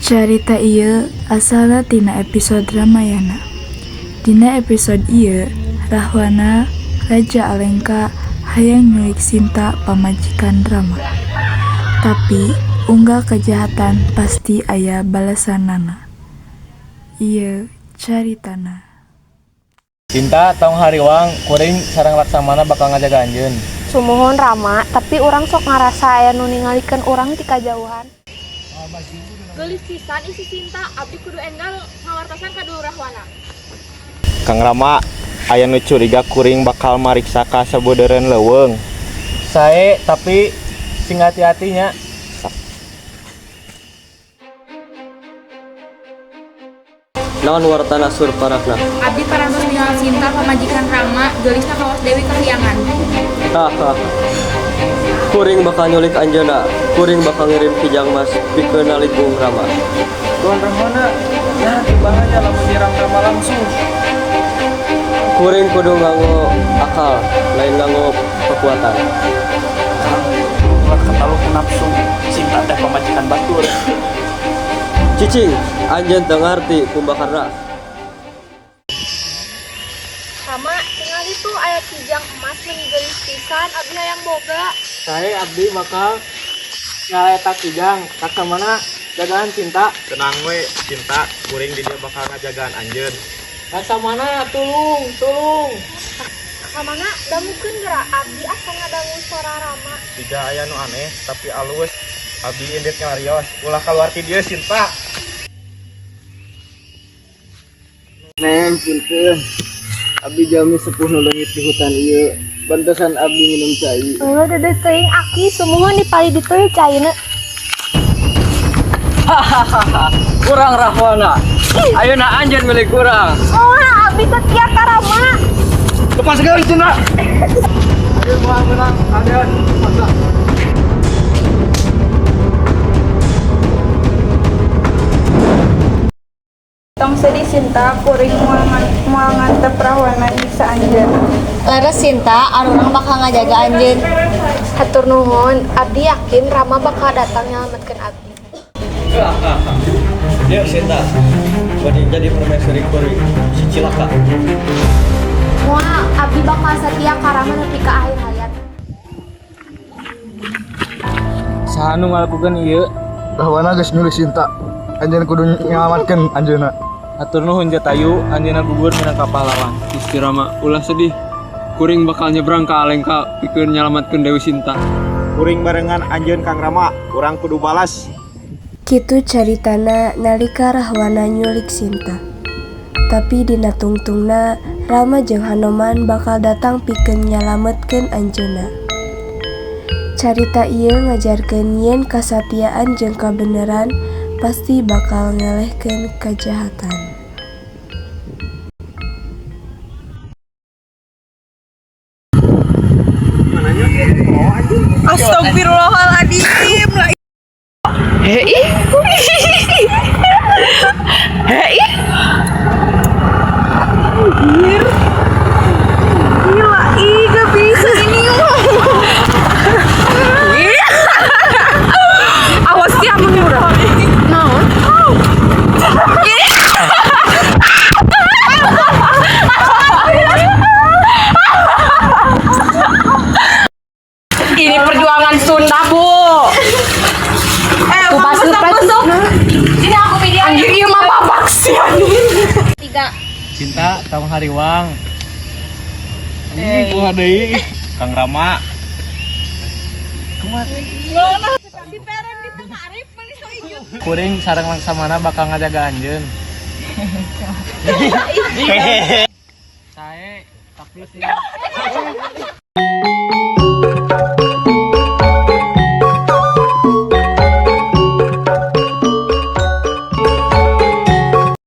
Carita ieu asalna tina episode Ramayana. Dina episode ieu, Rahwana, raja Alengka, hayang nyulik Sinta pamajikan Rama. Tapi unggal kajahatan pasti aya balesanana. Ieu caritana. Sinta, tong hariwang, kuring sareng Laksamana bakal ngajaga anjeun. Sumuhun, Rama, tapi urang sok ngarasa aya nu ningalikeun urang ti kajauhan. Geulis pisan si Sinta, abdi kudu enggal ngawartosan ka dulur Rahwana. Kang Rama, aya nu curiga kuring bakal mariksa ka sabudeureun leuweung. Sae, tapi sing hati-hati nya. Naon wartana, Surparakna? Abdi parantos ningal Sinta pamajikan Rama, geulisna kawas Dewi Kahyangan. Hahaha. Kuring bakal nyulik anjeunna. Kuring bakal ngirim Kijang Mas pikeun nalikung Rama. Tuan Rahwana, nah bahaya lamun nyerang Rama langsung. Kuring kudu nganggo akal, lain nganggo kekuatan. Kang, ulah katalu ku nafsu. Sinta teh pamajikan batur. Cicing, anjeun teu ngarti Kumbakarna. Rama, tingali tuh aya kijang emas meni geulis pisan, abdi hayang boga. Sae, abdi bakal nyala kijang. Laksamana jagaan Sinta. Tenang we, Sinta, kuring di dieu bakal ngajagaan anjeun. Laksamana, tulung, tulung. Kamana dangukeun geura, abdi asa ngadangu sora Rama. Siga aya nu aneh, tapi alus. Abdi indit nyarios, ulah keluar ti dieu, Sinta. Neng, punten. Abdi jalmi sepuh nu leungit di hutan ieu. Bantosan abdi minum cai. Eueuh, deudeuh teuing, Aki, sumuhun di palih ditu ye caina. Hahaha. Kurang Rahwana. Ayeuna anjeun milik urang. Oh, abdi setia ka Rama. Lepaskeun Sinta. Ayo moal menang, kalian. Masa. Tong sedih, Sinta, kuring moal ngantep Rahwana nyiksa anjeun. Leres, Sinta, arurang bakal ngajaga anjeun. Hatur nuhun, abdi yakin Rama bakal datang nyelametkeun abdi. Hahaha. Yuk, Sinta. Bade jadi permaisuri kuring. Si cilaka. Moal, abdi bakal setia ka Rama nepi ka akhir hayat. Saha nu ngalakukeun ieu? Rahwana geus nyulik Sinta. Anjeun kudu nyalamatkeun anjeunna. Hatur nuhun, Jatayu, anjeunna gugur minangka pahlawan. Gusti Rama, ulah sedih. Kuring bakal nyebrang ke Alengka pikeun nyalamatkeun Dewi Sinta. Kuring barengan anjeun, Kang Rama, urang kudu balas. Kitu caritana nalika Rahwana nyulik Sinta. Tapi dina tungtungna Rama jeung Hanoman bakal datang pikeun nyalametkeun anjeunna. Carita ieu ngajarkeun yen kasatiaan jeung kabeneran pasti bakal ngelehkeun kajahatan. Astagfirullahaladzim lah. Hei. Hei. Anjir. Gila, ih, gak bisa ini mah. Awas ya menurut. Naon? Ih. Ini perjuangan Sunda, Bu. Eh, masuk, masuk. Ini aku video. Anjir, ieu mah babak sih, anjir. Tiga. Sinta, tong hariwang. Ini kumaha deui? Kang Rama. Kumaha? Kuring sareng Laksamana bakal ngajaga anjeun. Sae, tapi sih.